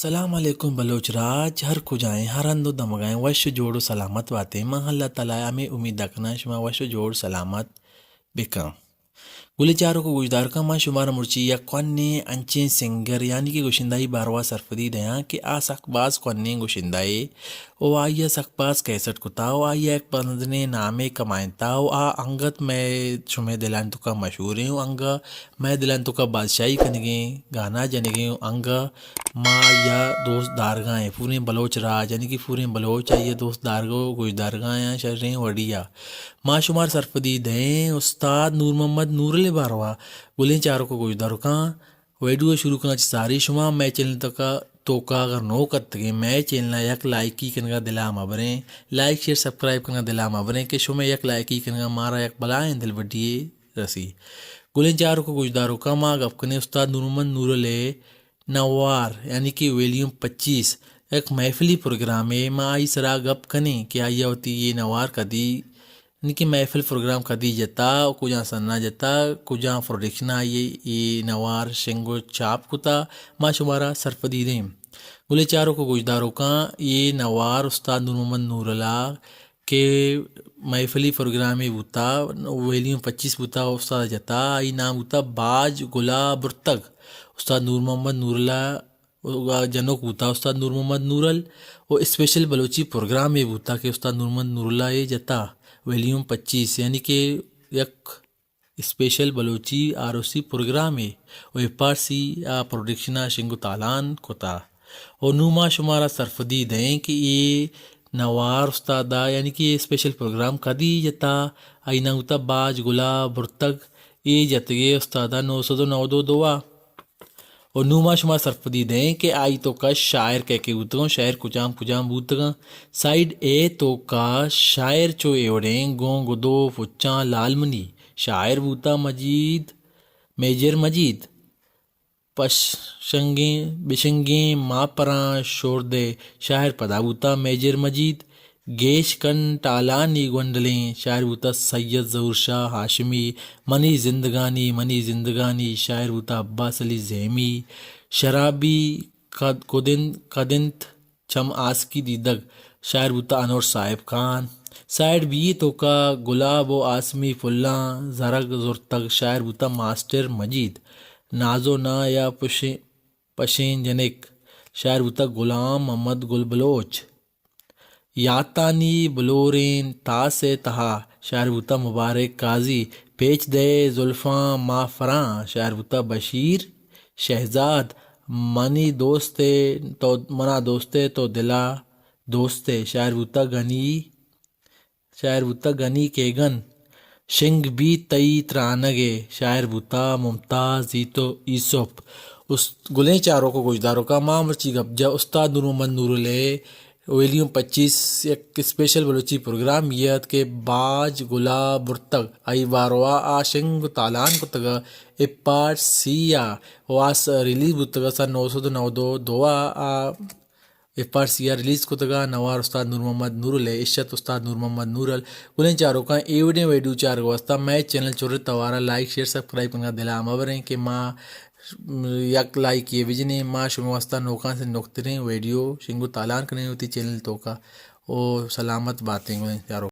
سلام علیکم بلوچ راج، ہر کجائیں، ہر ہند و دمگائیں، وش و جوڑ و سلامت باتیں۔ ما اللہ تعالی ہمے امید کناں شما وش و جوڑ سلامت بکن۔ گلیں چاروک و گوشداروکاں، ما شمارا مرچی یک کوہنیں انچیں سنگر یعنی کہ گشندہی باروا سرپدی دیاں کہ آ سک باز کوہنیں گشندہے و آئی ء سک باز کیسٹ کتا و آئی ء یک بندنیں نامے کمائینتا و آ انگت مئے شمئے دلانی توکا مشہوریں و انگہ مئے دلانی توکا بادشاہی کنگیں گانا جنگیں و انگہ ما آئی ء دوست دارگائیں۔ پوریں بلوچ راج یعنی کہ پوریں بلوچ آئی ء دوست دارگ و گوشدارگایاں شریں وڑی ء۔ ما شمار سرپدی دئیں استاد نور محمد نورل ء باروا۔ گلیں چاروک و گوشداروکاں، ویڈیو ء شروع کناں چہ ساری شما مئے چینل تکا توکا اگر نوک اتگیں مئے چینل ء یک لائکی کنگا دلا مبریں، لائک شیئر سبسکرائب کنگا دلا مبریں کہ شمئے یک لائکی کنگا مارا یک بلائیں دلبڈی یے رسی۔ گلیں چاروک و گوشداروکاں، ما گپ کنیں استاد نور محمد نورل ء نوار یعنی کہ ویلیوم پچیس یک محفلی پروگرامے، ما آئی سرا گپ کنیں کہ آئی ء وتی یہ نوار کدی یعنی کہ محفل پروگرام کدی جتا و کجا سنا جتا، کجا پروڈکشن آئی ء اے نوار شنگ و چاپ کتا، ما شمارا سرپدی دیں۔ گلیں چاروک و گوشداروکاں، اے نوار استاد نور محمد نورل ء کہ محفلی پروگرامے بوتا، ویلیوم پچیس بوتا، استاد جتا، آئی نام بوتا باج گلا برتگ۔ استاد نور محمد نورل ء و جنوک بوتا استاد نور محمد نورل و اسپیشل بلوچی پروگرامے بوتا کہ استاد نور محمد نورل ء اے جتا ویلیوم پچیس، یعنی کہ یک اسپیشل بلوچی آر او سی پروگرامے و ایف آر سی ء پروڈکشن ء شنگ و تالان کتا۔ و نوں ما شمارا سرپدی دئیں کہ اے نوار استاد ء یعنی کہ اے اسپیشل پروگرام کدی جتا، آئی نام بوتا باج گلا برتگ، اے جتگے استاد ء نو سد و نود و دو ء۔ و نوں ما شما سرپدی دئیں کہ آئی توکا شاعر کئے کئے بوتگاں، شاعر کجام کجام بوتگاں۔ سائیڈ اے توکا شاعر چو اے وڑیں گوں گدو پچاں لالمنی، شاعر بوتا مجید، میجر مجید۔ پشنگیں، بشنگیں ماپراں شوردے، شاعر پدا بوتا میجر مجید۔ گیش کن ٹالانی گونڈلیں، شاعر بوتا سید ظہور شاہ ہاشمی۔ منی زندگانی، منی زندگانی، شاعر بوتا عباس علی زیمی۔ شرابی کد-، کدن-، کدنت چم آسکی دیدگ، شاعر بوتا انور صاحب خان۔ سائیڈ بی توکا گلاب و آسمی پھلاں زرگ زرتگ، شاعر بوتا ماسٹر مجید۔ نازو نا یا پشیں، پشیں جنک، شاعر بوتا غلام محمد گل بلوچ۔ یاتانی بلوریں تاس ء تہا، شاعر بوتا مبارک قاضی۔ پیچ دئے زلفاں ماہ فراں، شاعر بوتا بشیر شہزاد۔ منی دوست ء تو، منا دوست ء تو دلا دوست ء، شاعر بوتا غنی، شاعر بوتا غنی کیگن۔ شنگ بیت تئی ترانگ ء، شاعر بوتا ممتاز ایتو-، یوسف۔ است-، گلیں چاروک و گوشداروکاں، ما مرچی گپ جا استاد نور محمد نورل ء ویلیوم پچیس یک اسپیشل بلوچی پروگرام یے ات کہ باج گلا برتگ، آئی باروا آ شنگ و تالان کتگ، ایف آر سی ء واس ریلیز بوتگ، سن نو سد و نود و دو ء آ ایف آر سی ء ریلیز کتگ ء نوار استاد نور محمد نورل ء اشت استاد نور محمد نورل۔ گلیں چاروکاں، اے وڑیں ویڈیو چارگ واسطہ مئے چینل چرت توارا لائک، شیئر، سبسکرائب کنگا دلا مبریں کہ ما یک لائک یے بجنیں، ما شمے واسطہ نوکاں سے نوکتریں ویڈیو شنگ و تالان کنیں وتی چینل توکا۔ او سلامت باتیں گلیں چاروکاں۔